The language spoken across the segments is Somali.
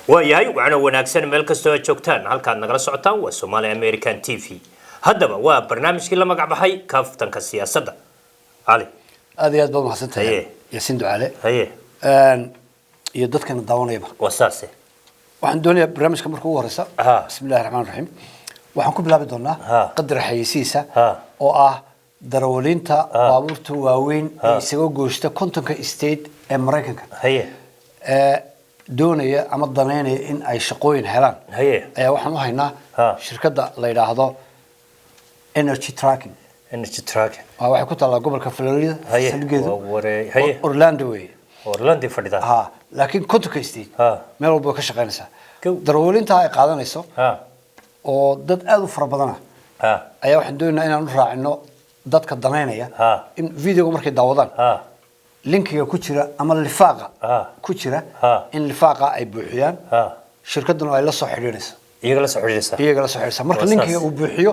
Waayahay, wacno wanaagsan meel kastoo aad joogtaan. Halkaad nagala socotaan waa Somali American TV. Haddaba waa barnaamijkii la magac baxay Kaftanka Siyaasadda. Cali. Aad iyo aad baad mahadsantahay. Haye. Yaasiin Ducaale. Haye. Iyo dadkana daawanayaba. Waa saase. Waxaan doonayaa barnaamijka marka ugu horeysa, bismi illahi raxmaan raxiim, waxaan ku bilaabi doonaa qadar xayeysiisa oo ah darawaliinta baabuurta waaweyn ee isaga gooshta 50-ka state ee Maraykanka ee doonaya ama danaynaya in ay shaqooyin helaan ayaa waxaan u haynaa shirkadda la yidhaahdo Energy Trucking. Energy Trucking. Waa waxay ku taallaa gobolka Florida. Saldhigeedu Waa waree. Haye. Orlando weeye. Orlando fadhidaa. Ha, laakiin 50-ka state meel walba way ka shaqaynaysaa. Darawaliinta ay qaadanayso oo dad aada u fara badana ayaa waxaan doonaynaa inaan u raacino dadka danaynaya in videoga markay daawadaan linkiga ku jira ama lifaaqa ku jira in lifaaqa ay buuxiyaan, shirkaduna ay la soo xidhiidhayso. Iyaga la soo xidhiidhaysaa. Iyaga la soo xidhiidhaysa marka Waa linkiga saas. uu buuxiyo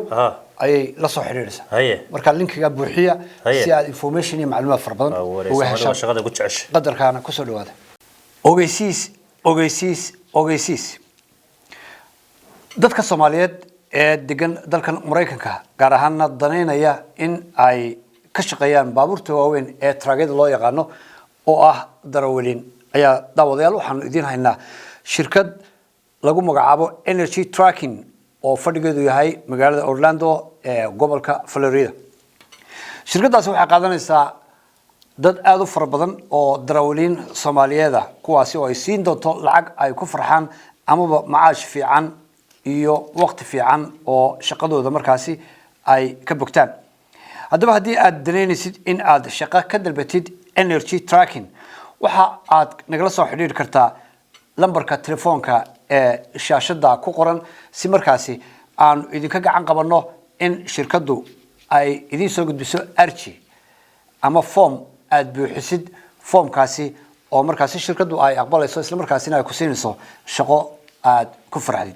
ayay la soo xidhiidhaysaa. Marka linkiga buuxiya si aad information iyo macluumaad fara badan Waa waree. uga Soomaalida waa heshaan. shaqada ku jecesha. Qadarkaana kusoo dhawaada. Ogeysiis, ogeysiis, ogeysiis! Dadka Soomaaliyeed ee degan dalkan Maraykanka, gaar ahaana danaynaya in ay ka shaqeeyaan baabuurta waaweyn ee truck-yada loo yaqaano oo ah darawaliin ayaa, daawadayaal, waxaanu idiin haynaa shirkad lagu magacaabo Energy Trucking oo fadhigeedu yahay magaalada Orlando ee gobolka Florida. Shirkaddaasi waxay qaadanaysaa dad aada u fara badan oo darawaliin Soomaaliyeed ah, kuwaasi oo ay siin doonto lacag ay ku farxaan amaba macaash fiican iyo waqti fiican oo shaqadooda markaasi ay ka bogtaan. Haddaba haddii aad danaynaysid in aad shaqo ka dalbatid Energy Trucking, waxa aad nagala soo xidhiiri kartaa lambarka telefoonka ee shaashada ku qoran, si markaasi aanu idinka gacan qabanno in shirkaddu ay idiin soo gudbiso arji ama form aada buuxisid, foomkaasi oo markaasi shirkaddu ay aqbalayso, isla markaasina ay ku siinayso shaqo aada ku farxdid.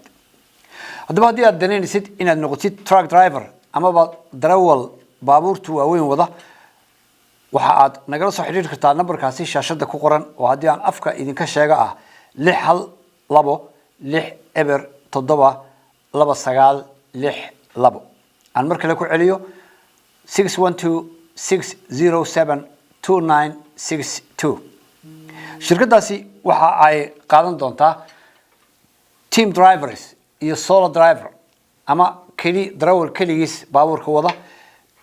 Haddaba haddii aad danaynaysid inaad noqotid truck driver amaba darawal baabuurta waaweyn wada, waxa aad nagala soo xidhiiri kartaa nambarkaasi shaashada ku qoran, oo haddii aan afka idinka sheega ah 612 607 2962. Aan mar kale ku celiyo: 612 607 2962. Shirkaddaasi waxa ay qaadan doontaa team drivers iyo solo driver, ama keli darawal keligiis baabuurka wada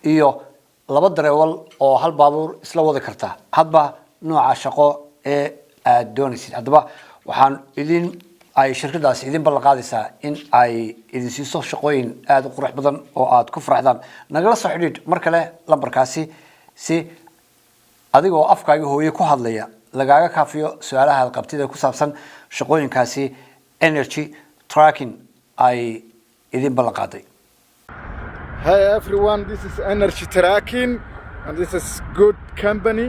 iyo laba darawal oo hal baabuur isla wadi karta, hadba nooca shaqo ee aada doonaysid. Haddaba waxaan idin ay shirkadaasi idin ballan qaadaysaa in ay idin siiso shaqooyin aada u qurux badan oo aada ku faraxdaan. Nagala soo xidhiidh mar kale lambarkaasi si adigoo afkaaga hooye ku hadlaya lagaaga kaafiyo su-aalaha aad qabtid ee ku saabsan shaqooyinkaasi Energy Trucking ay idin ballan qaaday. Hey everyone, this is Energy Trucking and this is good company.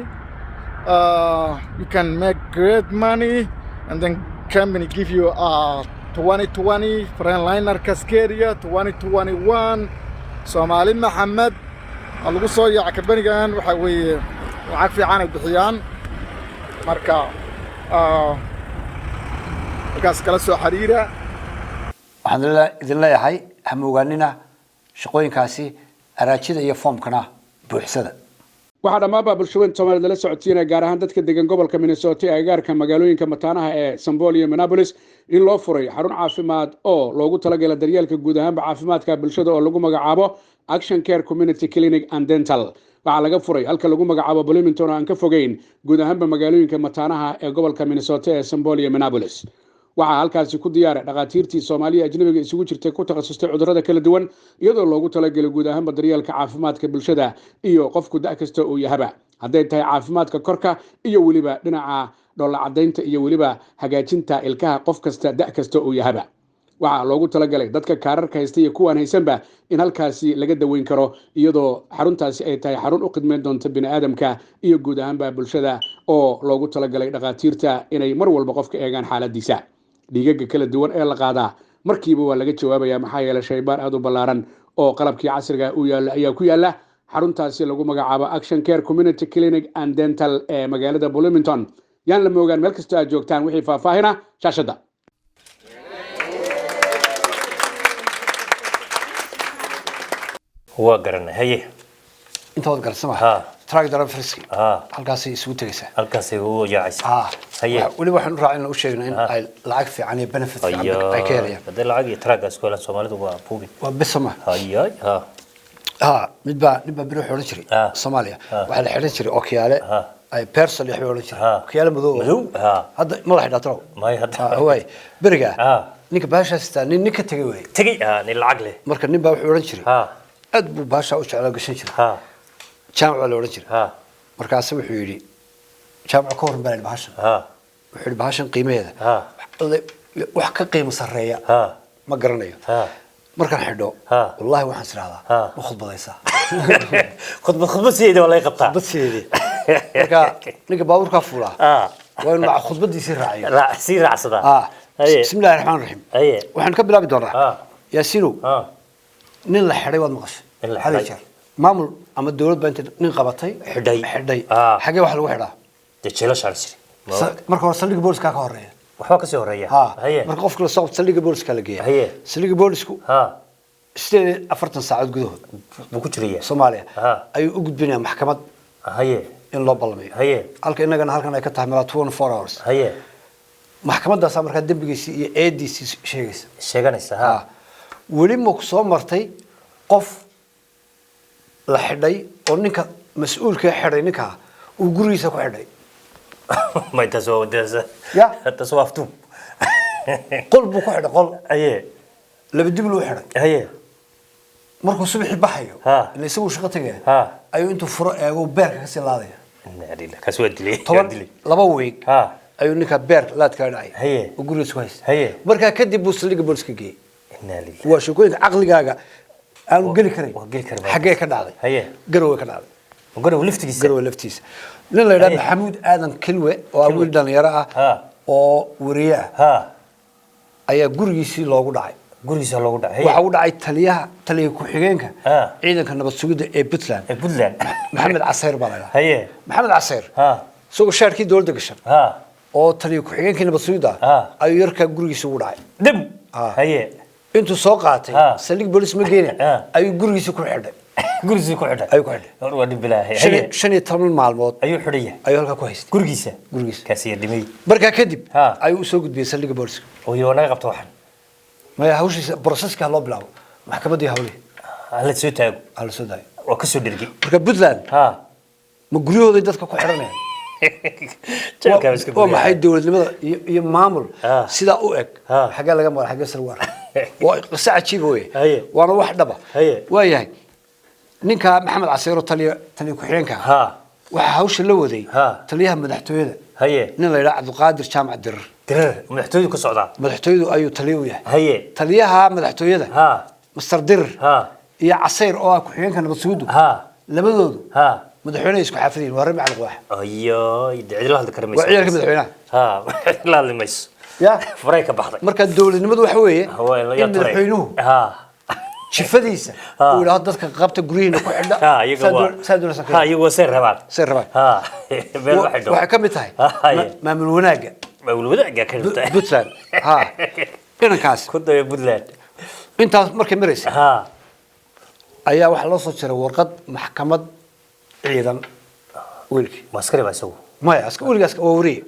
You can make great money and then company give you a 2020 Freightliner Cascadia 2021. Soomaali Maxamed waa lagu soo yaaca kambanigan. Waxa weeye lacag fiican ay bixiyaan. Marka markaas kala soo xiriira. Waxaan idin leeyahay, ha moogaanina shaqooyinkaasi, araajida iyo foomkana buuxsada. Waxaa dhammaanba bulshaweynta Soomaaliyed lala socodsiinaya, gaar ahaan dadka degan gobolka Minnesota ee agagaarka magaalooyinka mataanaha ee Saint Paul iyo Minneapolis, in loo furay xarun caafimaad oo loogu talagalay daryeelka guud ahaanba caafimaadka bulshada oo lagu magacaabo Action Care Community Clinic and Dental. Waxaa laga furay halka lagu magacaabo Bloomington oo aan ka fogeyn guud ahaanba magaalooyinka mataanaha ee gobolka Minnesota ee Saint Paul iyo Minneapolis. Waxaa halkaasi ku diyaara dhakhaatiirtii Soomaaliya ajnabiga isugu jirtay ku takhasustay cudurrada kala duwan, iyadoo loogu talagelay guud ahaanba daryeelka caafimaadka bulshada iyo qofku da' kasta uu yahaba, hadday tahay caafimaadka korka iyo weliba dhinaca dhoolla cadaynta iyo weliba hagaajinta ilkaha, qof kasta da' kasta uu yahaba. Waxaa loogu talagalay dadka kaararka haysta iyo kuwaan haysanba in halkaasi laga daweyn karo, iyadoo xaruntaasi ay tahay xarun u khidmeyn doonta bini'aadamka iyo guud ahaanba bulshada, oo loogu talagalay dhakhaatiirta inay mar walba qofka eegaan xaaladiisa. Dhiigaga kala duwan ee la qaadaa markiiba waa laga jawaabaya, maxaa yeelay shaybaar aada u ballaaran oo qalabkii casriga u yaalla ayaa ku yaalla xaruntaasi lagu magacaabo Action Care Community Clinic and Dental ee magaalada Bloomington. Yaan la moogaan. Meel kastoo aad joogtaan, wixii faahfaahina shaashadda. Waa garanay, haye. Inta waad garan sama. Ha. Truck driverski Ha. halkaasay isugu tegaysaa. Halkaasay ugu yaacaysa. Ha. Haye. Weliba waxaan u raacin u sheegnaa in ay lacag fiican iyo benefit fiican ay ka helayaan. Haddii lacag iyo truckaas ku helaan, Soomaalidu waa buubin. Waa bisama. Hayay, ha. Ha, mid baa nin baa beri wuxuu odhan jiray Soomaaliya waxaa la xidhan jiray okiyaale ay persol waxbay odhan jiray, okiyaale madow. Madow, ha. Hadda ma la xidhaa talow? May hadda. Ha, waay beriga ninka baashaas sitaa nin ka tegay waay. Tegey, ha, nin lacag leh. Marka nin baa wuxuu odhan jiray, aad buu baashaa u jeclaa, gashan jiray, jaamac baa la odhan jiray. Markaase wuxuu yidhi, jaamac ka warran baa la yidhi bahashan. Wuxuu yidhi, bahashan qiimaheeda wax ka qiimo sarreeya ma garanayo. Markaan xidho, wallahi waxaan is idhahdaa, ma khudbadaysaa? Khudbad sideeda waa laga qabtaa. Khudbad sideedii. Marka ninka baabuurkaa fuulaa waa inuu maca khudbadiisii raaciyo. Sii raacsadaa. Haye. Bismi illahi raxmaan raxiim. Haye. Waxaan ka bilaabi doonaa, Yaasiinow, nin la xidhay waad maqashay. Nin la Hal iyo xidhay. jeer maamul ama dowlad baa inta nin qabatay Xidhay. Xidhay. Xagee wax lagu xidhaa? Dee jeelashaa la jiray. Marka hore saldhigga booliska ka horeeya. Waxbaa kasii horeeya. Ha. Haye. Marka qofka la soo qabto, saldhigga booliska la geeya. Haye. Saldhigga boolisku 48 saacadood gudahood buu ku jiraya. Soomaaliya ayuu u gudbinayaa maxkamad in loo ballamiyo. Halka innagana halkan ay ka tahay malaa 24 hours. Maxkamaddaasaa markaa dembigiisii iyo eediisii sheegaysa. Sheeganaysa, ha. Ha. Weli ma ku soo martay qof la xidhay oo ninka mas-uulka xidhay ninkaa uu gurigiisa ku xidhay? May, taas waa taas. Ya. Taas waa aftuub. Qol buu ku xidhay, qol. Laba dib luu xidhay. Markuu subaxii baxayo, ila isaguu shaqo tegaya, ayuu intuu furo eego beerka kasii laadaya. Inna lillahi, kaas waa dilay. Toban waa dilay. 2 week ayuu ninkaa beer laadkaa dhacay oo gurigiisa ku haysta. Markaa kadib buu saldhigga booliska geeyey. Inna lillahi. Waa sheekooyinka caqligaaga aanu geli karayn. Waa geli kari maayo. Xaggee ka dhacday? Garowe ka dhacday. Garow laftigiisa. Garowe laftiisa. Nin la yidhaha Maxamuud Aadan Kilwe oo ah wiil dhalinyaro ah oo wariye ah ayaa gurigiisii loogu dhacay. Gurigiisa loogu dhacay. Waxa u dhacay taliyaha, taliya ku-xigeenka ciidanka nabad sugidda ee Puntland. Ee Puntland. Maxamed Caseyr baa la yidhaha. Maxamed Caseyr isagoo shaarkii dowladda gashan oo taliya ku-xigeenkii nabad sugidda ayuu yarkaa gurigiisa ugu dhacay. Dib. Intuu soo qaatay, saldhig boolis ma geenin, ayuu gurigiisa ku xidhay. Gurigiisa ku xidhay. Ayuu ku xidhay. Hor waa dhib bilaahi. 15 maalmood ayuu xidhan yahay. Ayuu halkaa ku haystay. Gurigiisa. Gurigiisa. Kaasi yar dhimay. Markaa kadib ayuu usoo gudbiyey saldhigga booliska. Oo iyo naga qabto waxan. Maya, hawshiisa processka loo bilaabo, maxkamaddii hawlihii. Hala soo taago. Ha la soo daayo. Waa kasoo dhergay. Marka Puntland ma guryahooday dadka ku xidhanayaan? Jeelkaa iska Waa maxay dowladnimada iyo maamul sidaa u eg? Xaggee laga mara, xaggee sal waar? Waa qiso cajiiba wey, waana wax dhaba. Waa yahay, ninka Maxamed Caseyro, taliya ku-xigeenka, waxaa hawsha la waday taliyaha madaxtooyada, nin la yidhaha Cabdiqaadir Jaamac Dirir. Dirar madaxtooyadu ka socdaa. Madaxtooyadu ayuu taliya u yahay. Taliyaha madaxtooyada, Master Dirir, iyo Caseyr oo ah ku-xigeenka nabad sugiddu, labadoodu madaxweynaha isku xaafadayin, waa reer Macalin Quwaax. Ayo, cid la hadli kari mayso. Waa ciyaalka madaxweynaha. Cid la hadli mayso. Ya. Furay ka baxday. Marka dowladnimadu waxa weeye Waa in la in yaa turay. madaxweynuhu jifadiisa uu yidhaahdo dadka qabta, guryihiina ku xidha. Iyaga waa saa doonaysa ka iyagu waa say rabaan. Say rabaan. Meel ma xidho. Waxay ka mid tahay maamul wanaagga. Maamul wanaagga ka mid tahay. Puntland, ha, inankaas. Ku daya Puntland. Intaas markay maraysa ayaa waxaa loo soo jiray warqad maxkamad ciidan wiilkii. Ma askari baa isagu? Maya, wiilkaas waa wariye.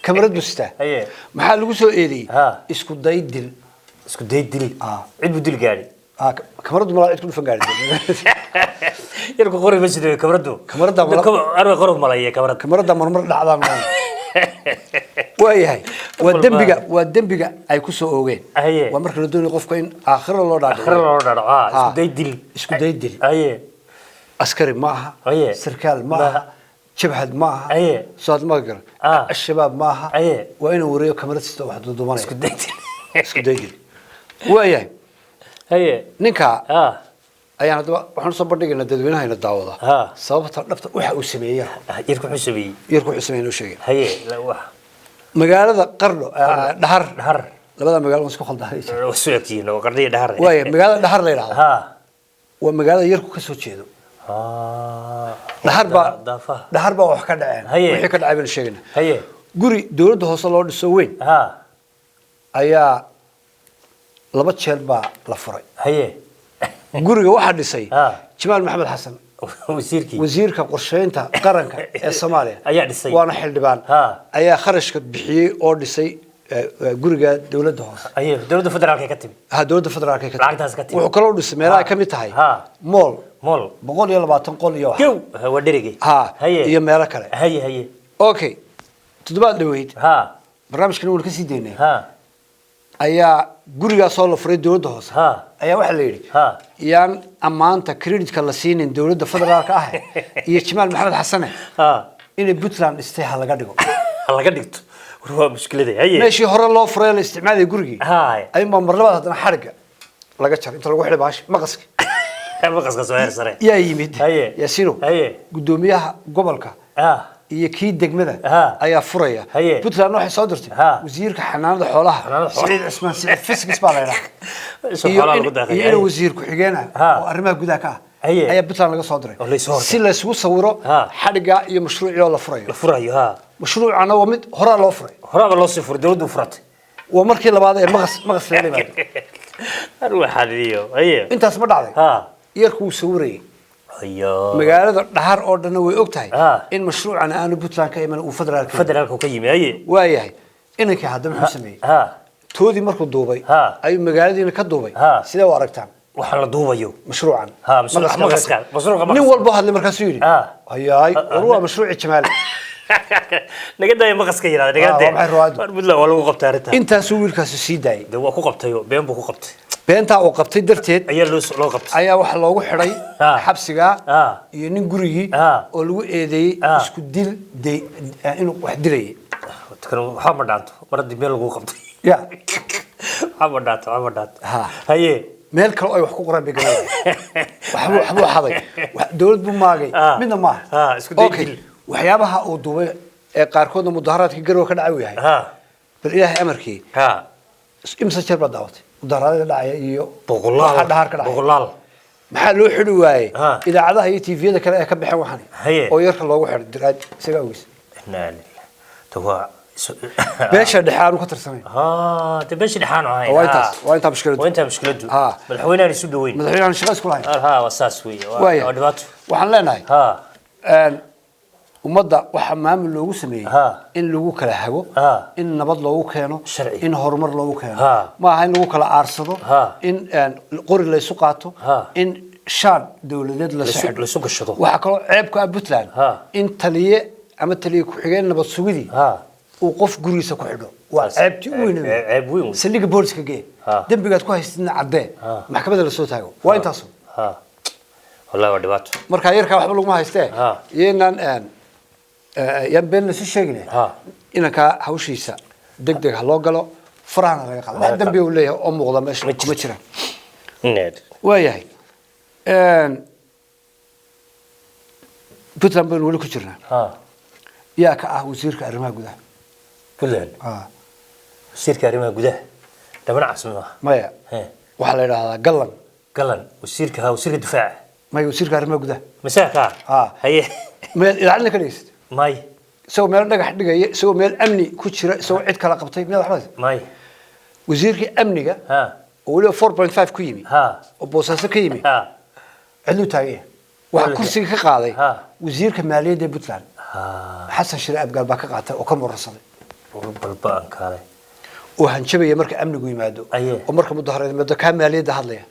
Kamarad buu sitaa. Maxaa lagu soo eedeeyey? Isku day dil. Isku day dil. Cid buu dil gaadhi. Kamaradu malaa cid ku dhufan gaadhi. Yarku qori ma jiro kamaradu. Kamarada arwa qorob malaya kamarada. Kamarada marmar dhacdaa maaha. Waayahay, waa dembiga, waa dembiga ay ku soo oogeen. Waa marka la doonayo qofka in aakhiro loo dhaadhico. Akhiro loo dhaadhaco, isku day dil. Isku day dil. Askari ma aha, sarkaal ma aha, jabhad ma aha, soad ma garan, al-Shabaab ma aha. Waa inuu wareeyo kamarad sita wax duuduubanaya. Isku day dil. Isku day dil. Waayahay, ninka ayaan haddaba waxaan usoo bandhigaynaa dadweynaha ina daawada sababta dhabta waxa uu sameeyey. Yarku wuxuu sameeyey. Yarku wuxuu sameeyey noo sheegay. La wax. Magaalada Qardho, Dhahar. Dhahar. Labada magaalo waan isku khaldahay. Waa soo egtihiin oo Qardhiya Dhahar. Waaya, magaalada Dhahar la yidhaahdo waa magaalada yarku ka soo jeedo. Dhahar baa Daafaha. Dhahar baa wax ka dhaceen. Wixii ka dhacay baynu sheegaynaa. Guri dowladda hoose loo dhiso weyn ayaa laba jeer baa la furay. Guriga waxaa dhisay Ha. Jamaal Maxamed Xasan, wasiirkii, wasiirka qorsheynta qaranka ee Soomaaliya ayaa dhisay. Waana xildhibaan. Ha. Ayaa kharashka bixiyey oo dhisay guriga dowladda hoose. Ayay dowladda federaalka ka timi. Ha, dowladda federaalka ka timi. Lacagtaas ka timi. Wuxuu kaloo dhisay meelaha ay Ha. ka mid tahay Ha. mool Mool. 120 qol iyo wax. Gow, waa dherigay. Ha. Haye. Iyo meelo kale. Haye, haye. Okay, toddobaad dhaweyd barnaamijkan waynu kasii daynay ayaa gurigaasoo la furay dowladda hoose ayaa waxaa la yidhi yaan ammaanta creditka la siinin dowladda federaalka ah iyo Jamaal Maxamed Xasane, inay Puntland dhistay ha laga dhigo. Ha laga dhigto. War waa mushkilada. Haye. Meeshii hore loo furay la isticmaalaya gurigii ayuunbaa mar labaad haddana xadhigga laga jaray, inta lagu xidhay baashi maqaska. Maqaska soo heer sare. Yaa yimid? Haye. Yaasiino, Haye. guddoomiyaha gobolka iyo kii degmada ayaa furaya. Haye. Puntland waxay soo dirtay wasiirka xanaanada xoolaha, Xanaanada xoolaha. Siciid Cismaan Siciid Fiskis baa la yidhaha, Isoo iyo xoolaha lagu daaqay. iyo ina wasiir ku-xigeen ah oo arrimaha gudaha ka ah ayaa Puntland laga soo diray Oo la isoo hortay. si laysugu sawiro xadhigga iyo mashruucii oo la furayo. La furayo, ha. Mashruucana waa mid horaa loo furay. Horaaba loo sii furay, dowladdu furatay. Waa markii labaad ee maqas lala yimaado. Har waxaan iyo haye. Intaas ma dhacday? Yarku wuu sawirayay. Hayo. Magaalada Dhahar oo dhanna way og tahay in mashruucan aanu Puntland ka iman, uu federaalka yimid. Federaalku ka yimi, haye. Waayahay, inankii hadda muxuu sameeyey? Toodii markuu duubay ayuu magaaladiina ka duubay. Sidee u aragtaan Waxaan la duubayo? Mashruucan. Ha, mashruuca maqaska, mashruuca maqaska. Nin walbo hadlay markaasuu yidhi, hayaay, war waa mashruuci Jamaale. Naga daaya maqaska yiraahda, naga Ah, daaya. waa maxay ruwaadu? War Puntland waa lagu qabtay arrintan. Intaasuu wiilkaasi sii daayay. De waa ku qabtayo, been buu ku qabtay. Beentaa uu qabtay darteed ayaa loo qabtay. Ayaa waxaa loogu xidhay xabsiga iyo nin gurigii oo lagu eedeeyey isku dil inuu wax dilayay. Kan waxba ma dhaanto mar haddii meel lagu qabtay. Ya. Waxba ma dhaanto, waxba ma dhaanto. Haye. Meel kale oo ay wax ku qoraan bay galayaan. Waxbuu xaday, dowlad buu maagay, midna maaha. Isku day Okay, dil. waxyaabaha uu duubay ee qaarkoodna mudaharaadkii Garowe ka dhacay uu yahay, bal Ilaahay amarkii, imse jeer baad daawatay mudaharaadada dhacaya iyo Boqolaal. waxa Dhahar ka dhacaya? Boqolaal. Maxaa loo xidhi waayey idaacadaha iyo TV-yada kale ee ka baxeen waxani oo yarka loogu xidhay diraad isaga awgiis? Inaa lillaah. Ta waa Beesha dhexe aanu ka tirsanayn. Ha, de beesha dhexaanu ahayn. Waa intaas, waa intaa mushkiladu. Waa intaa mushkiladu. Madaxweynahan isu dhaweyn. Madaxweynahan shaqo isku lahayn. Ha, waa saas weeye. Waa Waaya. waa dhibaato. Waxaan leenahay ummadda waxaa maamul loogu sameeyey in lagu kala hago, in nabad loogu keeno, Sharci. in horumar loogu keeno. Ma aha in lagu kala aarsado, in qori laysu qaato, in shaad dowladeed lasu xidho. Laysu gashado. Waxaa kaloo ceeb ku ah Puntland in taliye ama taliye ku-xigeen nabad sugidii uu qof gurigiisa ku xidho. Waa Taas ceebtii u weyn. Ceeb weyn wey. Saldhigga booliska gee, dembigaad ku haystidna caddee, maxkamadda lasoo taago. Waa intaasu. Ha, wallahi waa dhibaato. Markaa yarkaa waxba laguma haystee, iyaynaan yaan been lasu sheegine. Inankaa hawshiisa deg deg ha loo galo, farahana laga qaado. Wax dambi uu leeyahay oo muuqda meesha Ma kuma jirto. jiraan. Need. Waayahay, Puntland baynu weli ku jirnaa. Yaa ka ah wasiirka arrimaha gudaha? Puntland? Wasiirka arrimaha gudaha dhabana casmi maaha. Maya. He. Waxaa la yidhaahdaa Gallan. Galan, wasiirka, ha, wasiirka difaaca. Maya, wasiirka arrimaha gudaha. Masaaka. Haye. Meel idaacadna ka dhegeysat? May. Isagoo meel dhagax dhigaya, isagoo meel amni ku jira, isagoo cid kala qabtay, miyaad waxba haysan? May. Wasiirkii amniga oo weliba 4.5 ku yimi oo Boosaaso ka yimi, cidluu taagan yahay. Waxaa kursiga ka qaaday wasiirka maaliyadda ee Puntland, Xasan Shire Abgaal baa ka qaatay oo ka murarsaday Balba-an kaale. oo hanjabaya marka amnigu yimaado oo marka mudaharaad yimaado, kaa maaliyadda hadlaya.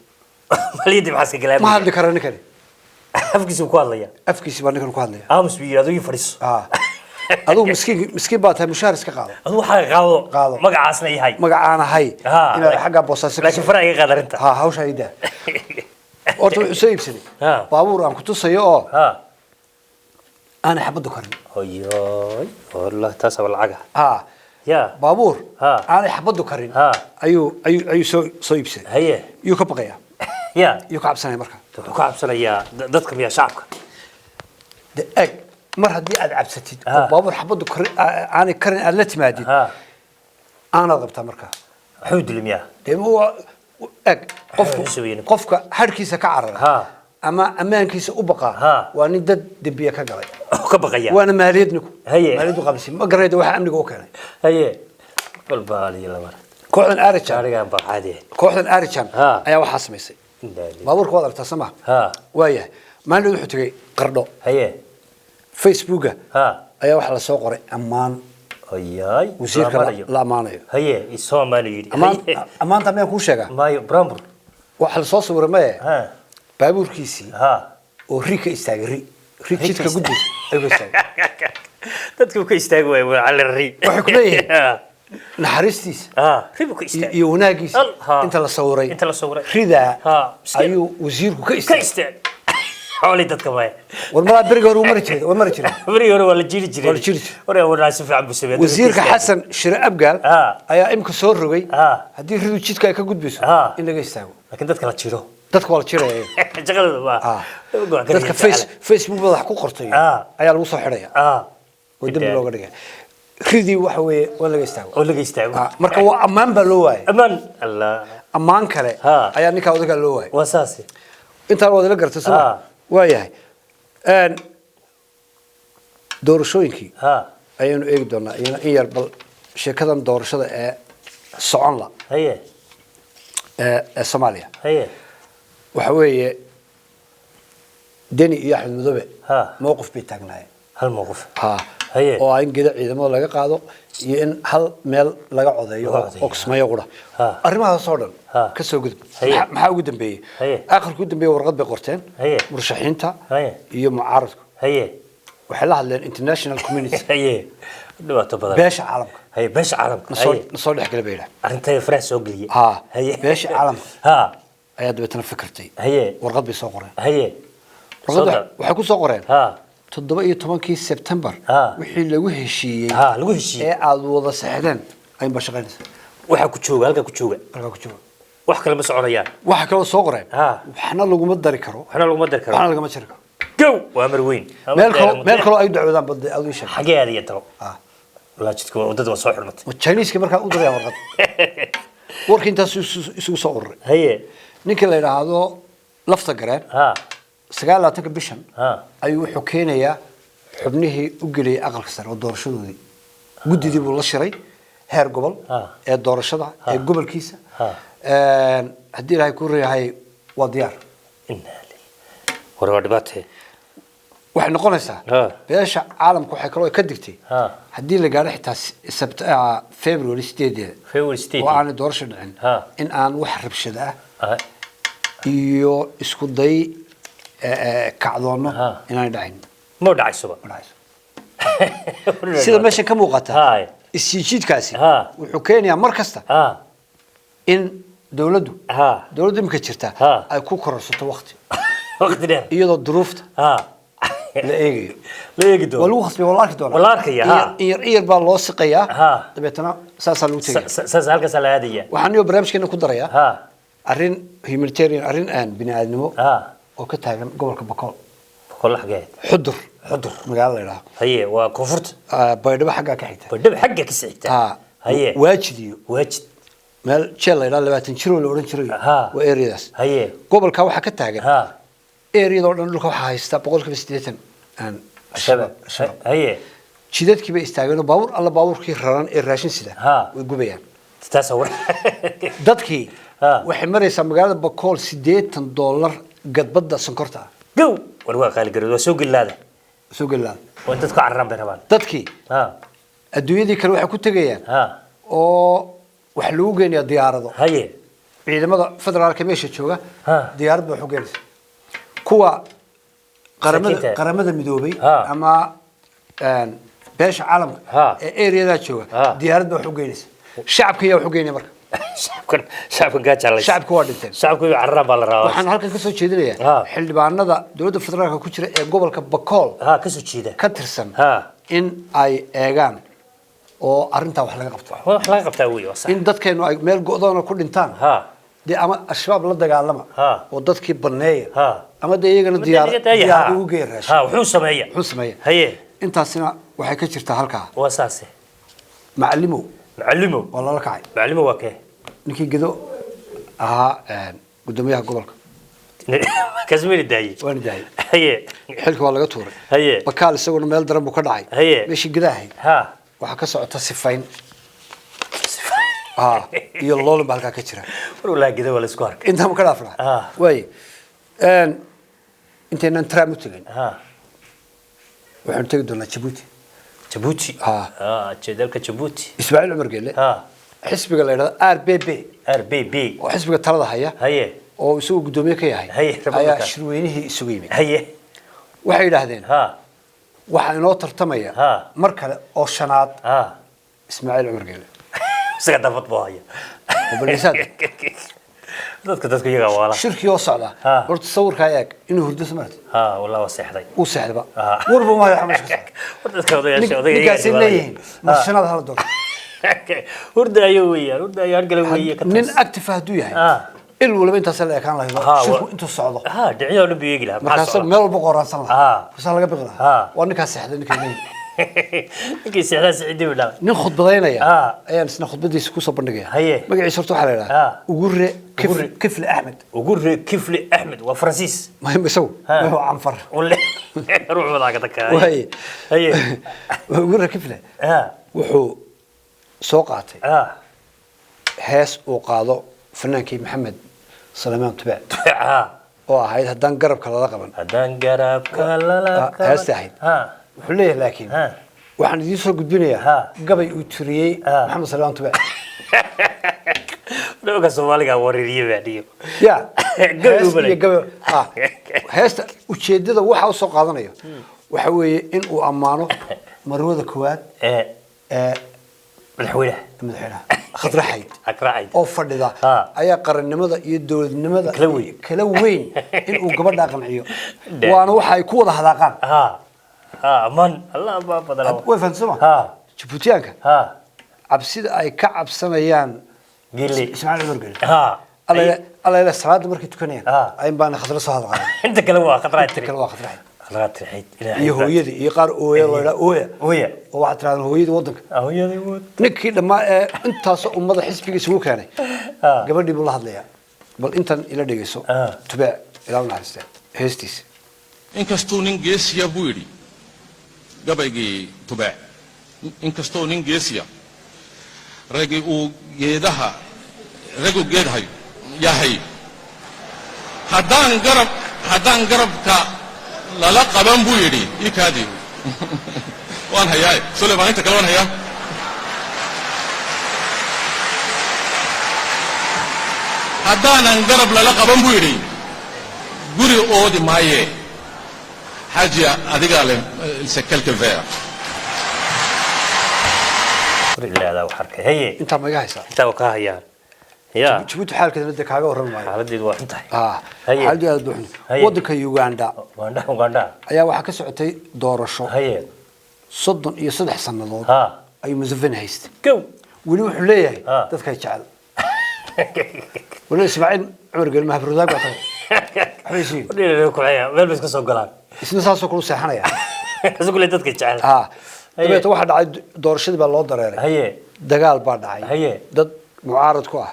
Maaliyadda maxaa iska galaa? Ma hadli kara ninkani. Afkiisu ku hadlaya. Afkiisi baa ninkan ku hadlaya. Aamus buu yidhi, adigu ii fadhiiso. Adigu miskiin, miskiin baa tahay, mushaar iska qaado. Adigu waxaa qaado. Qaado. Magacaasna yahay. Magacaan ahay inaad xaggaa Boosaaso ka Laakiin faraha iga qaad arrinta. Ha, hawsha ii daa. Horta wuxuu soo iibsaday baabuur aan ku tusayo oo aanay xabaddu karin. Hoyoy, wallah taas waa lacaga. Ya. Baabuur aanay xabaddu karin ayuu soo iibsaday. Yuu ka baqayaa? Ya. Yuu ka cabsanaya marka? Wuxuu ka cabsanayaa dadka miyaa, shacabka? De eg, mar haddii aad cabsatid oo baabuur xabaddu karin aanay karin aad la timaadid, aanaad qabtaa marka. Wuxuu dilay miyaa? Dee eg, qofku Wuxuu sameeyey? qofka harkiisa ka carara ama ammaankiisa u baqaa waa nin dad dembiye ka galay. Wuxuu ka baqayaa. Waana maaliyad ninku. Maaliyad u qabansi ma garanayda waxa amniga u keenay. Haye, balbaaliyo laba. Kooxdan Arijan Gaarigan baa caadi ah. Kooxdan Arijan ayaa waxaa samaysay. Baabuurka waad aragtaa, sama? Ha. Waayahay, maalin wuxuu tegey Qardho. Facebooka ayaa waxaa lasoo qoray ammaan Ayaay. wasiirka la ammaanayo. Haye, isoo ammaano yidhi. Ammaan, ammaanta miyaan kuu sheegaa? Maayo, brambur. Waxaa lasoo sawiray maye baabuurkiisii oo ri ka istaagay, ri jidka gudbaysa ayuu ka istaagay. Dadku ka istaagi waay, waa cali ri. Waxay ku leeyihiin naxariistiisa ri buu ka istaagay iyo wanaagiisa Ha. inta la sawiray. Inta la sawiray. Ridaa miskiin. ayuu wasiirku ka ka istaagay. Istaag xoolii dadka maya. War malaa beriga hore wuu mari jiray, waa mari jiray. Berigii hore waa la jiri jiray. Waa la jiri jiray. Hore waraa si fiican buu sameeyay. Wasiirka Xasan Shire Abgaal ayaa imka soo rogay haddii ridu jidka ay ka gudbayso in laga istaago. Laakiin dadka la jiro. Dadka waa la jiraya. Shaqadooda waa Dadka Facebook wax ku qortay ayaa lagu soo xidhaya oo dembi looga dhigaya. Ridii waxa weeye waa laga istaago. Oo laga istaago. Marka waa ammaan baa loo waayay. Ammaan Allah. Ammaan kale ayaa ninkaa odagaa loo waayay. Waa saas. Intaan waad ila gartay, soo waayahay, doorashooyinkii ayaanu eegi doonaa iyana in yar. Bal sheekadan doorashada ee socon la ee Soomaaliya waxa weeye Deni iyo Axmed Madoobe mowqif bay taagnaayeen. Hal mowqif. Ha. Oo ah in geda ciidamada laga qaado iyo in hal meel laga codeeyo Laga codeeyo. oo Kismaayo qura. Arrimahaas oo dhan ka soo gudub. Maxaa ugu dambeeyey? Aakhirka ugu dambeeyey warqad bay qorteen murashaxiinta iyo mucaaradku. Waxay la hadleen international community. Haye, dhibaato badan. Beesha caalamka. Haye, beesha caalamka. Nasoo nasoo dhex gala bay yidhahdeen. Arrintayda faraha soo geliyay. Beesha caalamka ayaa dabeetana fikirtay. Warqad bay soo qoreen. Warqadda waxay ku soo qoreen 17-kii Sebtembar wixii lagu heshiiyey lagu heshiiyey ee aad wada saxdeen ayuunbaa shaqaynaysa. Waxaa ku jooga halkaa ku jooga. Halkaa ku jooga. Wax kale ma soconayaan. Waxa kaloo soo qoreen waxna laguma dari karo, waxna laguma dari karo, waxna lagama jari karo. Gow, waa amar weyn. Meel kaloo ay u dacwoodaan bal aad ii sheeg. Xagee aadaya talo? Walaa jidka waa waddada waa soo xirmatay. Ma Chinese markaa u dirayaan warqad? Warkii intaas isugu soo ururay. Ninkii la yidhaahdo Lafta Gareen 29-ka bishan ayuu wuxuu keenayaa xubnihii u geliyay aqalka sare oo doorashadoodii. Guddidii buu la shiray heer gobol ee doorashada ee gobolkiisa. Haddii Ilaahay ku reeyahay waa diyaar. Innaa lillahi, war waa dhibaatee. Waxay noqonaysaa beesha caalamku waxay kaloo ka digtay haddii la gaadho xitaa February 8-deeda February 8. oo aanay doorasho dhicin in aan wax rabshado ah iyo isku day kacdoonno inaanay dhacin. Ma dhacaysoba. Ma dhacayso. Sida meeshan ka muuqata, isjiijiidkaasi wuxuu keenayaa mar kasta in dowladdu dowladdu imika jirta ay ku kororsato waqti. Waqti dheer. Iyadoo duruufta la eegayo. La eegi Waa doono. lagu khasbay, waa la arki doonaa. Waa la arkaya, ha. In yar in yar baa loo siqayaa, dabeetana saasaa lagu tegaya. Saas halkaasaa la aadaya. Waxaan iyo barnaamijkeena ku darayaa arrin humanitarian, arrin aan bini aadnimo oo ka taagan gobolka Bakool. Boqol xageed? Xudur. Xudur. Magaalo la yidhaahdo. Haye, waa koonfurta. Baydhabo xaggaa ka xigta. Badhab xagga ka sixigta. Waajid iyo Waajid. meel jeel la yidhahdo 20 jiroo la odhan jiray. Waa areadaas. Gobolka waxaa ka taagan areada oo dhan dhulka waxaa haysta 80% aan Shabaab. Shabaab. Jidadkii bay istaageen oo baabuur alla baabuurkii raran ee raashin sida way gubayaan. Taasa war. Dadkii waxay maraysaa magaalada Bakool $80 gadbadda sonkorta ah. Gow, war waa qaali garood, waa soo gelilaada. Soo gelilaada. Waa dadku cararaan bay rabaan. Dadkii adduunyadii kale waxay ku tegayaan oo wax lagu geenayaa diyaarado. Ciidamada federaalka meesha jooga diyaarad baa wax u geenaysa. Kuwa qaramada Masaakiinta. Qaramada Midoobay ama beesha caalamka ee areadaa jooga diyaarad baa wax u geynaysa. Shacabka ayaa wax u geynaya marka. Shacabkan gaajaalaysa. Shacabku waa dhinteen. Shacabku inay cararaan baa la rabaa. Waxaan halkan ka soo jeedinayaa xildhibaanada dowladda federaalka ku jira ee gobolka Bakool ka soo jeeda ka tirsan in ay eegaan oo arrintaa wax laga qabto. Wax laga qabtaa wey, waa sax. In dadkeenu ay meel go'doona ku dhintaan dee ama Al-Shabaab la dagaalama oo dadkii baneeya ama dee iyagana diyaar ugu geeya raashin. Wuxuu sameeya. Wuxuu sameeya. Intaasina waxay ka jirtaa halkaa. Waa saase. Macalimow. Macalimow. Waa lala kacay. Macalimow waa kee? Ninkii Gedo ahaa, guddoomiyaha gobolka. Kasmiri daayey. Waana daayey. Xilka waa laga tuuray. Bakaal isaguna meel daran buu ka dhacay. Meeshii Gedo ahayd waxaa ka socota sifayn. Ah, iyo loolan baa halkaa ka jira. War walaa gida waa la isku arkay. Intaan ka dhaafnaa. Waay, intaynan Trump u tegin, waxaanu tegi doonaa Jabuuti. Jabuuti. Jeedalka Jabuuti. Ismaaciil Cumar Geelle, xisbiga la yidhahdo RBB, RBB, oo xisbiga talada haya, oo isagu guddoomiye ka yahay, Republican. ayaa shirweynihii isugu yimid. Waxay yidhaahdeen, waxaa inoo tartamaya mar kale oo shanaad Ismaaciil Cumar Geelle. Isaga dafad buu haya. Oo balisaad. Dadka iyagaa waala. Shirkii oo socda. Horta sawirkaa eeg, inuu hurdo samarat. Wallah waa seexday. Uu seexdaba, warba maayo waxa meesha ka socda. War dadka odayaasha, odayga Ninkaasay leeyihiin mar shanaad hala doorto. Hurdaayo weeyaan, hurdaayo hargala weeye ka Nin toos. active hadduu yahay, il waliba intaas la ekaan lahayd shirku intuu socdo. Dhinacyadoo dhan buu eegi lahaa, maxaa Markaasa socda? meel walba qoraansan lahaa. Markaasaa laga biqi lahaa. Waa ninkaas seexday ninkay leeyihiin. Ninkii seexdaa siciidi buu dhalay. Nin khudbadaynaya ayaan isna khudbadiisa kusoo bandhigaya. Magaciisa horta waxaa la yidhahdaa Ugure. Ugure. Kifle Axmed. Ugure Kifle Axmed waa Faransiis. Muhim isagu waa Canfar. Ulle ruux wadaa ka takaa. Waay. Ugure Kifle wuxuu soo qaatay hees uu qaado fanaankii Maxamed Salmaan Tubeec oo ahayd "Haddaan garabka lala qaban". Haddaan garabka lala qaban. Heesta ahayd. Wuxuu leeyahay, laakiin waxaan idiin soo gudbinayaa gabay uu tiriyey Maxamed Salmaan Tubeec. Dhowga Soomaaliga wareeriye baa dhiyo. Ya. Gabay Hees uu balay. iyo gabay. Heesta ujeedada waxa uu soo qaadanayo waxa weeye in uu ammaano marwada koowaad ee madaxweynaha. Madaxweynaha Khadra Xayd Akraacid. oo fadhida ayaa qarannimada iyo dowladnimada Kala weyn. kala weyn in uu gabadhaa qanciyo, waana waxa ay ku wada hadaaqaan. Ha, aman Allah baa badala. Way fahamsan. Jabuutiyaanka cabsida ay ka cabsanayaan Gili. Ismaaciil Cumar Geelle, alla ila salaada markay tukanayaan ayn baana Khadra soo hadqaadan. Inta kale waa Khadra. Inta kale waa Khadra Xayd. Khadra Xayd. Iyo hooyadii iyo qaar ooya loo idhaa ooya. Ooya. Oo waxaad tirahdaan hooyadii waddanka. Hooyadii wad. Ninkii dhammaa ee intaasoo ummada xisbiga isugu keenay, gabadhii buu la hadlayaa. Bal intan ila dhegeyso. Tubeec, ilaa u naxariistee, heestiisa. Inkastuu nin geesiya buu yidhi gabaygii Tubeec, inkastuu nin geesiya ragi uu geedaha ragu geedhayo yahay, haddaan garabka lala qaban buu yidhi, ii kaadi, waan hayaa Sulaymaan, inta kale waan hayaa. Haddaanan garab lala qaban buu yidhi, guri oodi maaye, xaajiya adigaa leh c'est quelque vers. Ilaadaa wax arkay, haye. Intaa ma iga haysaa? Intaa waa kaa hayaan ya. Jabuuti xaalkeedana dee kaaga warrami maayo. Xaaladeedu waa xun tahay. Haye. Xaaladdu aad buu xun. Waddanka Uganda Uganda, Uganda. ayaa waxaa ka socotay doorasho. 33 sannadood ayuu Museveni haystay. Gow. Weli wuxuu leeyahay dadkay jecel. Weli Ismaaciil Cumar Geelle mahabrodaag baa tahay, waxbay isiin. Kuxeeya meel bay iska soo galaan. Isna saasoo kale u seexanaya. Kasu kule dadka jecel. Dabeeta waxaa dhacay doorashadii baa loo dareeray. Dagaal baa dhacay. Dad mucaarad ku ah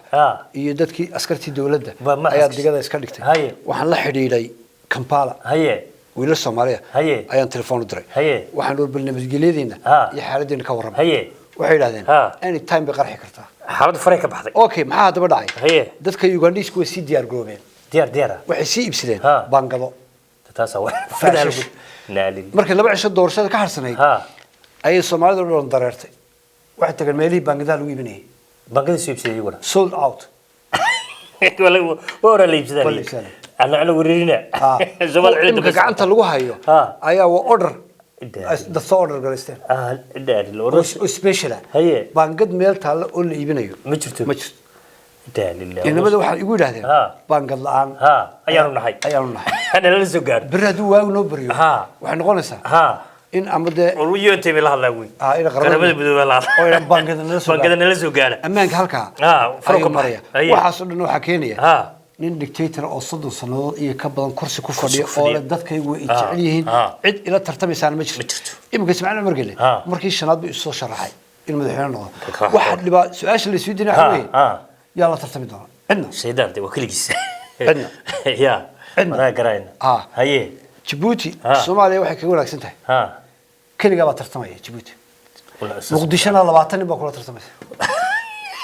iyo dadkii askartii dowladda ayaa digada iska dhigtay. Waxaan la xidhiidhay Kampala. Wiilal Soomaaliya ayaan telefoon u diray. Waxaan ur bal nabadgelyadiina iyo xaaladiina ka warramay. Waxay yidhahdeen any time bay qarxi kartaa. Xaaladdu faray ka baxday. Okay, maxaa haddaba dhacay? Dadka Ugandhiisku way sii diyaar garoobeen. Diyaar diyaara. Waxay sii iibsadeen baangado. Taasaa wa Faashish. Naalin. Markii 2 cisho doorashada ka harsanayd ayay Soomaalida oo dhan dareertay. Waxay tageen meelihii baangadaha lagu iibinayay. Bankada soo iibsaday iyaguna. Sold out. Waa hore la iibsadaa. Waa la iibsadaa. Ana wareerina. Soomaali Oo cilada imika bas. gacanta lagu hayo ayaa waa order dad soo order garaysteen Daali oo special ah. Baangad meel taalla oo la iibinayo Ma jirto. Ma jirto. Daali. Inamada waxay igu yidhaahdeen baangad la'aan ayaanu nahay. Ayaanu nahay. Nalala soo gaadho. Berri hadduu waagu noo baryo, waxay noqonaysaa in ama dee War UNT bay la hadlaa wey. Ina qaramada Qaramada Midoobay la hadlaa. Oo ina baangada nala soo Baangada gaadho. nala soo gaadha. Ammaanka halkaa faro ayuu ka baxay. maraya. Waxaasoo dhan waxaa keenaya nin dictator oo 30 sannadood iyo ka badan kursi ku fadhiya ku oo fadhiya. leh dadkaygu way i jecel yihiin, cid ila tartamaysaana ma jirto. Ma jirto. Iminka Ismaaciil Cumar Geelle markii shanaad buu isoo sharaxay in madaxweyne noqdo. Ka Waxa dhibaa su-aasha la isweydiinaya waxa weeye, yaa la tartami doona? Cidna. Shaydaan de waa keligiis. Cidna. Ya. Cidna. Manaa garayna. Jabuuti Soomaaliya waxay kaga wanaagsan tahay keligaa baa tartamaya Jabuuti. Wala Muqdishona 20 nin baa kula tartamaysa.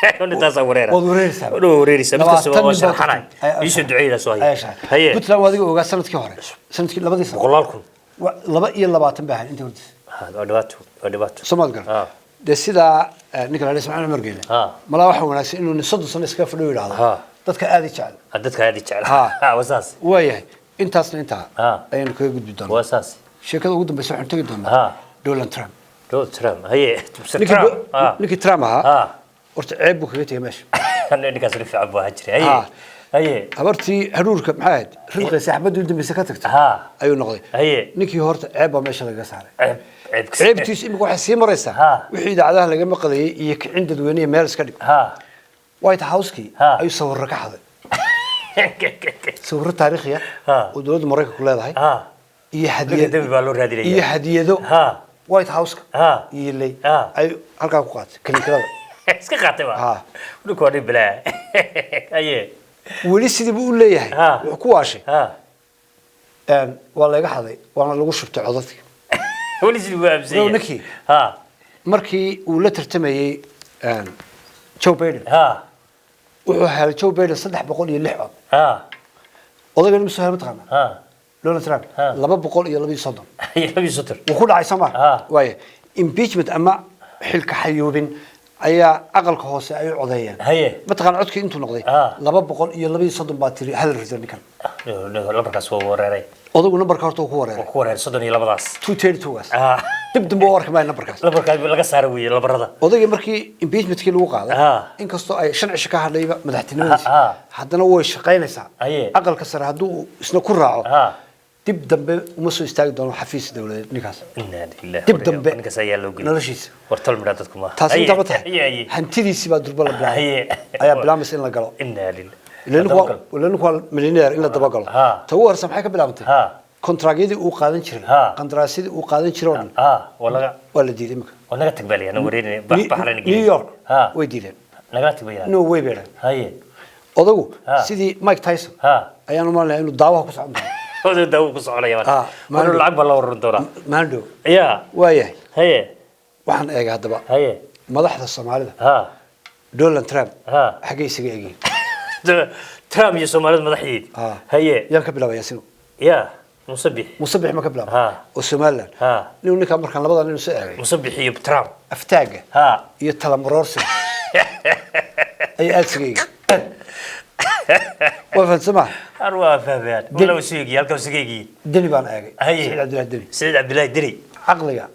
Intaasaa wareera. Waad wareeraysaa. Waa wareeraysaa, mid kastaba 20 waa nin baa sharxanay. tartamay. Iisoo duceeyda soo Ayaa sharxay. Haye. Puntland waa adiga ogaa sanadkii hore, sanadkii labadii sano. 100,000. 22 baa ahayd inta hortisa. Ha, waa dhibaato, waa dhibaato. Soomaad garan. Dee sidaa ninka la yidhahdo Ismaaciil Cumar Geele, malaa waxaa wanaagsan inuu nin 30 sano iskaga fadhiyo, yidhaahdo dadka aad i jecel. Ha, dadka aad i jecel. Ha. Waa saas. Waayahay, intaasna intaa ayaynu kaga gudbi doonaa. Waa saas. Sheekada ugu dambeysa waxaanu tegi doonaa Donald Trump. Donald Trump, haye, Mr. Ninkii Trump. Ninkii Trump ahaa horta ceeb buu kaga tegay meesha. Ninkaas nin fiican buu ahaa jiray. Haye. Haye. Habartii haruurka maxay ahayd ridqaysa, xabadii u dambeysa ka tagtay ayuu noqday. Ninkii horta ceeb baa meesha lagaga saaray. Ceeb, ceeb. Ceebtiisu imika waxay sii maraysaa wixii idaacadaha laga maqlayay iyo kicin dadweyne iyo meel iska dhig. White House-kii ayuu sawirro ka xaday, sawirro taariikhiya oo dowladda Maraykanku leedahay iyo Ninka hadiyad dembi baa loo raadinaya. Iyo hadiyado White House-ka iyo ley ayuu halkaa ku qaatay kininkilada. Iska qaatay ba. Ninku waa nin bilaa. Haye. Weli sidii buu u leeyahay. Wuxuu ku waashay waa laga xaday waana lagu shubtay codadkii. Weli sidii buu aaminsan yahay. Ninkii markii uu la tartamayey Joe Biden, wuxuu helay Joe Biden 306 cod. Odaygan imsuu helay mataqaanaa? Donald Trump 232. Haye, 32. Wuu ku dhacay soo waaya impeachment ama xilka xayuubin ayaa aqalka hoose ay u codeeyeen. Mataqaana codkii intuu noqday? 232 baa tiri hal rido ninkan. Lambarkaas waa wareeray. Odagu nambarka horta uu ku Waa wareeray. Ku wareeray 32daas. 232gaas dib dambe u arki maayo nambarkaas. Lambarkaas laga saara weeye lambarada. Odaygii markii impeachmentkii lagu qaaday, inkastoo ay 5 cisho ka hadhayba madaxtinimadiisa, haddana way shaqaynaysaa. Aqalka sare hadduu isna ku raaco, dib dambe uma soo istaagi doono xafiis dowladeed ninkaas. Inna lillahi. Dib dambe Ninkaas ayaa loo geliyay. noloshiisa. War tol midhaa dadku maaha. Taasi intaa ma tahay. Haye, haye. Hantidiisii baa durba la bilaabay, ayaa bilaamaysa in la galo. Inna lillahi. Ila ninku waa millionaire, in la dabagalo. Ta ugu horeysa maxay ka bilaabantay? Kontraagyadii uu qaadan jiray, qandaraasyadii uu qaadan jiray oo dhan Waa laga waa la diiday imika. Waa naga tagbalaya na wareerinay baxrayna. New York way diideen. Nagala tagbalaya. No way bay dhaheen. Odagu sidii Mike Tyson ayaan u malinaya inuu daawaha ku socon doono. Odagu daawo ku soconaya. Maalin Mar lacag baa la waran doonaa. Maalin dhow. Ya. Waayahay. Haye. Waxaan eegay haddaba madaxda Soomaalida Donald Trump xaggay isaga egyihiin. Trump iyo Soomaalida madaxdeeda. Haye. Yaan ka bilaabaya sinu? Ya Musabix. Musabix ma ka bilaaba oo Somaliland? Ninkaa markaan labada nin isu eegay, Musabix iyo Trump. Aftaaga iyo talamuroorsiga ayay aada isaga egyihiin, waa fahansamaa. Har waa fahmayaan. Wala wasuugi halka wasuugi. Deni baan eegay. Haye. Saciid Cabdillahi Deni. Saciid Cabdillahi Deni. Caqliga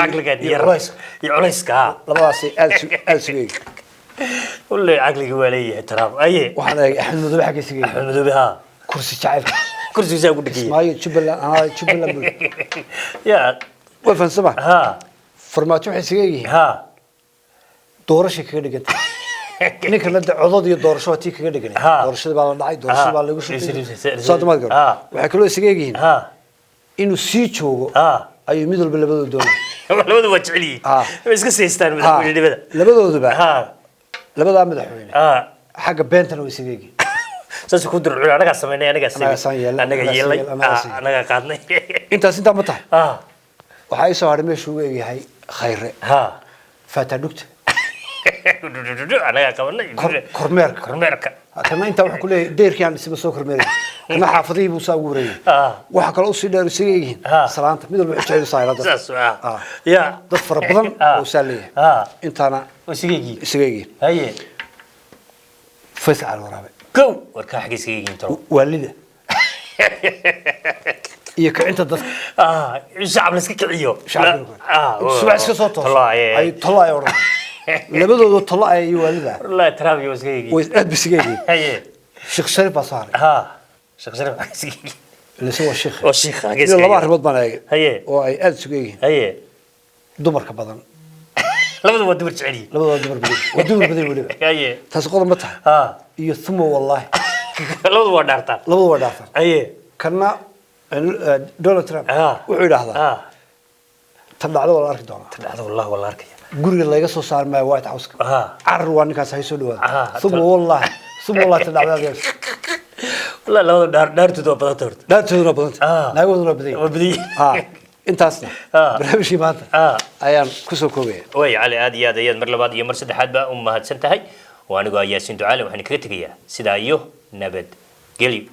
caqliga iyo yar culayska. Iyo culayska. Labadaasay aada isuga egyihiin. Wallahi caqliga waa leeyahay Trump. Haye. Waxaan eegay Axmed Madoobe xagga isaga egyihiin. Axmed Madoobe. Kursi jacaylka. Kursigiisa ugu dhigay. Maayo Jubbaland anaa Jubbaland bul. Ya. Waa fahansamaa. Farmaajo waxay isaga egyihiin doorashay kaga dhigantay ninka la codod iyo doorasho waa tii kaga dhiganay. Doorashadii baa la dhacay, doorashadii baa lagu shubtay, soo damaad garo. Waxay kaloo isaga egyihiin inuu sii joogo ayuu mid walba labadooda doonay. Labadu waa jecel yihiin. Way iska siistaan madaxweynenimada. Labadooduba, labadaa madaxweyne xagga beentana way isaga egyihiin. Saas ku dircuna, anagaa samaynay, anagaa Anagaa saan yeelnay, anaga anagaa yeelnay, saan yeelnay, anagaa saan anagaa qaadnay. Intaas intaa ma tahay. Waxaa ii soo hadhay meeshuu uga egyahay Khayre, faataa dhugta. Anagaa qabanay. Kormeerka. Kormeerka. Kana intaa wuxuu ku leeyahay deyrkii aan dhisma soo kormeeray, kana xaafadihii buu saa ugu wareegay. Waxaa kaloo usii dheer isaga egyihiin salaanta, mid walba wuxuu jecel saa saas ya. Dad fara badan oo saa leeyahay. Intaana waa isaga egyihiin. Isaga egyihiin. Haye. Faysal Cali Waraabe. Gow warkaa xagga isaga egyihiin tolo. Waalida iyo kicinta dadka. In shacab la iska kiciyo. Shacabka subax iska soo tooso ay tolo ay odhan labadooda tolo ay iyo waalida. Wallahi Trump iyo iska egyihiin. Way aad bay isaga egyihiin. Haye. Sheekh Shariif baa soo haray. Sheekh Shariif xagga isaga egyihiin. Ila waa sheekh. Oo sheekh xagga iyo isaga laba egyihiin. arrimood baan eegay oo ay aad isugu egyihiin. Dumarka badan. Labadu waa dumar jecel yihiin. Labadooda dumar badan, waa dumar badan weliba. Taasi qodob ma tahay. Iyo uma wallaahi. Labadu waa dhaartaan. Labadu waa dhaafan. Kana Donald Trump wuxuu yidhaahdaa tan dhacdo waa la arki doonaa. Dhacdo wallahi waa la arkaya. Guriga laga soo saari maayo White House. Carar waa ninkaas hay soo dhawaada. Uma wallaahi, uma wallahi, tan dhacdo adiga. Wallahi labada dhaar dhaartooda waa badanta horta. Dhaartooduna waa badanta. Naagahooduna waa badan yihiin. Waa badan yihiin. Intaasna barnaamijkii maanta ayaan kusoo koobaya. Way Cali, aad iyo aad ayaad mar labaad iyo mar saddexaad ba u mahadsan tahay. Oo anigoo ah Yaasiin Ducaale, waxaan kaga tegayaa sidaa iyo nabad gelyo.